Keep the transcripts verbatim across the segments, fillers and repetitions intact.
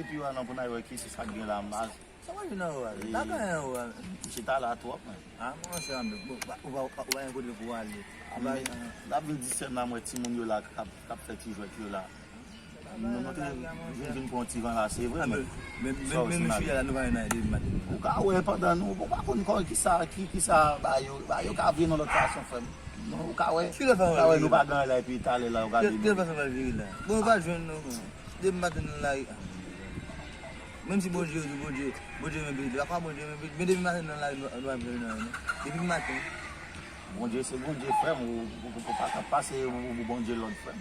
Yo, non, pou n al wè ki se sa k gen la, m pa... Sa pa vin nan ou a, la gen anyen ou a. M chita la twòp, men. Ah, mwen se anbe, ou pa, ou pa, ou pa gen kote pou ale. Ou pa... Men, l ap vin di sèm nan, mwen, timoun yo la k ap, k ap fè ti jwèt yo la. Nou, nou te vin, vin pran ti van la, se vre, men, men, men, men nou chita la, nou pa gen anyen depi maten. Ou ka wè pandan nou, ou pa konn kò, ki sa, ki, ki sa, ba yo, ba yo ka vin nan lòt fason, frè m. Non, ou ka wè, ou ka wè nou pa gen anyen la, epi talè la, ou ka vin. Ki lòt fason pa vire la? Bon, ou pa jwenn nou, bon. Depi maten nan lari. Menm si Bondye, Bondye, Bondye renmen peyi li, pa kwa Bondye renmen peyi li, men depi maten nan lari, nou, nou pa vle nan anyen, non. Depi maten. Bondye se Bondye, frè m, ou, ou, ou pa ka pase ou, ou Bondye lòd, frè m.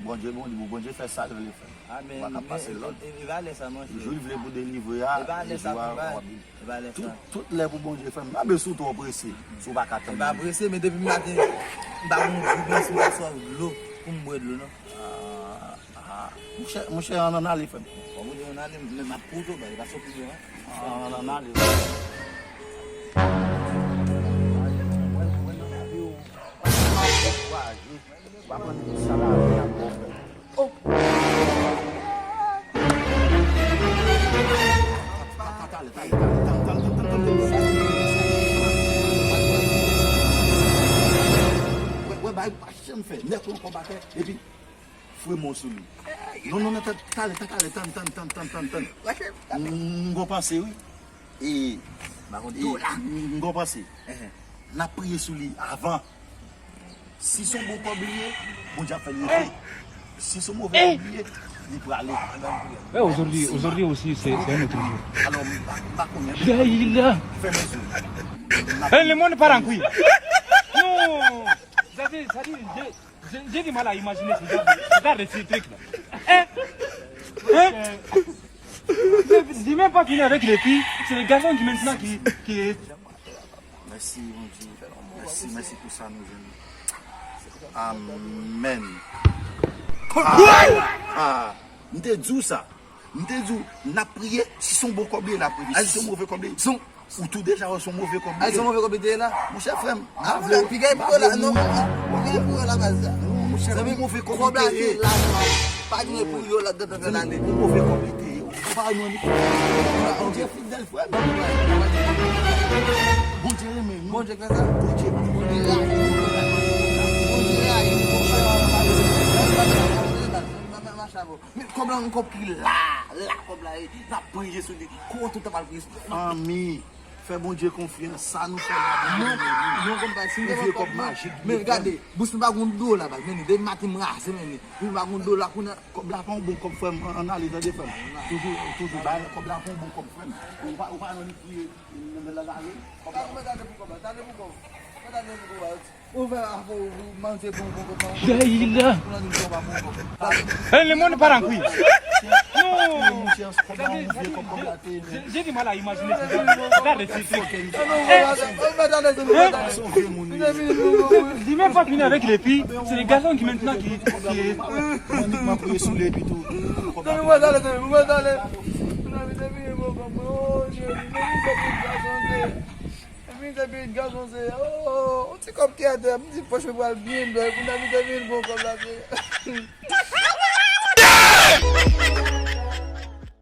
Bondye, Bondye, Bondye fè sa l vle, frè m. Ou pa ka pase lòd. E pa lè sa, monchè. Jou l vle pou delivre a, e jou a w ap viv. E pa lè sa. Tout, tout lè pou Bondye, frè m. Nan bezwen ou twò prese, si w pa ka tann. E pa prese, men depi maten, m pa gon goud, menm si m ta swaf dlo, pou m bwè dlo, non. Ah, ah. Monchè, monchè, ann, ann ale, frè m. Bon, ou di ann ale, men m ap koute w, baz, e pa sot li, non. Ann, ann ale, frè m. W ap ann sa la, w ap bò, frè m. Oh! Talè, talè, talè, talè, talè, talè, talè. Wè, wè, bay, pa janm fè. Nèg ou ankò batè, epi fwe mo sou li. Non, non, non, talè, talè, talè, tann, tann, tann, tann, tann, tann. M, m gon panse, wi. E, m, m gon panse. N ap priye sou li avan. Si se yon bon kòb li ye, Bondye ap fè l rete. Si se yon move kòb li ye, li prale. Mwen, ozòdi, ozòdi osi, se, se yon lòt jou. Alò, m pa, m pa konnen. Daïla! Fèmen zye w. Eh, le monde part en couille. Non! Sa se, sa se, je, je, j'ai du mal à imaginer ce genre de, ce genre de truc là. Hein? Hein? J'ai même pas fini avec les filles, c'est les garçons qui maintenant qui, qui... Mèsi, Bondye. Mèsi, mèsi pou sa nou jwenn. Amèn. Ah, ah. M te di w sa. M te di w, n ap priye, si se yon bon kòb li ye, n ap priye. Si se yon move kòb li ye, ou tou deja wè se yon move kòb li ye. Si se yon move kòb li te ye la. Monchè, frè m, ah, piga pou yo la, non, piga pou yo la, baz. Non, monchè, yon move kòb li te ye. Pa gen pou yo la, dan, dan, dan, dan. Yon move kòb li te ye. Ou pa wè nou annik. Bondye fidèl, frè m. Bondye renmen nou. Bondye fè sa. Bondye, Bondye rayi nou. Bondye rayi nou. Bondye rayi nou. Men kòb la, yon kòb ki la, la kòb la ye. N ap priye sou li. Kouran tout tan pral priye sou li. Fanmi, fè Bondye konfyans. Sa nou fè la, Bondye renmen nou. Non, non, konpa, si m te gen kòb majik, men gade, bous m pa gon dola, baz, men depi maten m raze, men depi m pa gon dola, kounye a, kòb la pa yon bon kòb, frè m, ann ale, tande, frè m. Toujou, toujou, ba, kòb la pa yon bon kòb, frè m. Ou pa, ou pa nan li priye, nan, nan, nan, nan, ale. Kòb la. Ou fè afè w, ou manje bon, bon, bon, bon. Daïla. Ou nan di m sa w pa bon, bon. Eh, le monde part en couille. Non. J'ai, j'ai du mal à imaginer ce genre de, ce genre de truc. J'ai même pas fini avec les filles, c'est les garçons qui maintenant qui, qui... Mwen, mwen priye sou li epi tou. Mizè pitit gason se, oh, yon ti kòb ki atè, m di pòch mwen pral byen bèl, kounye a mizè vin bon kòb la se.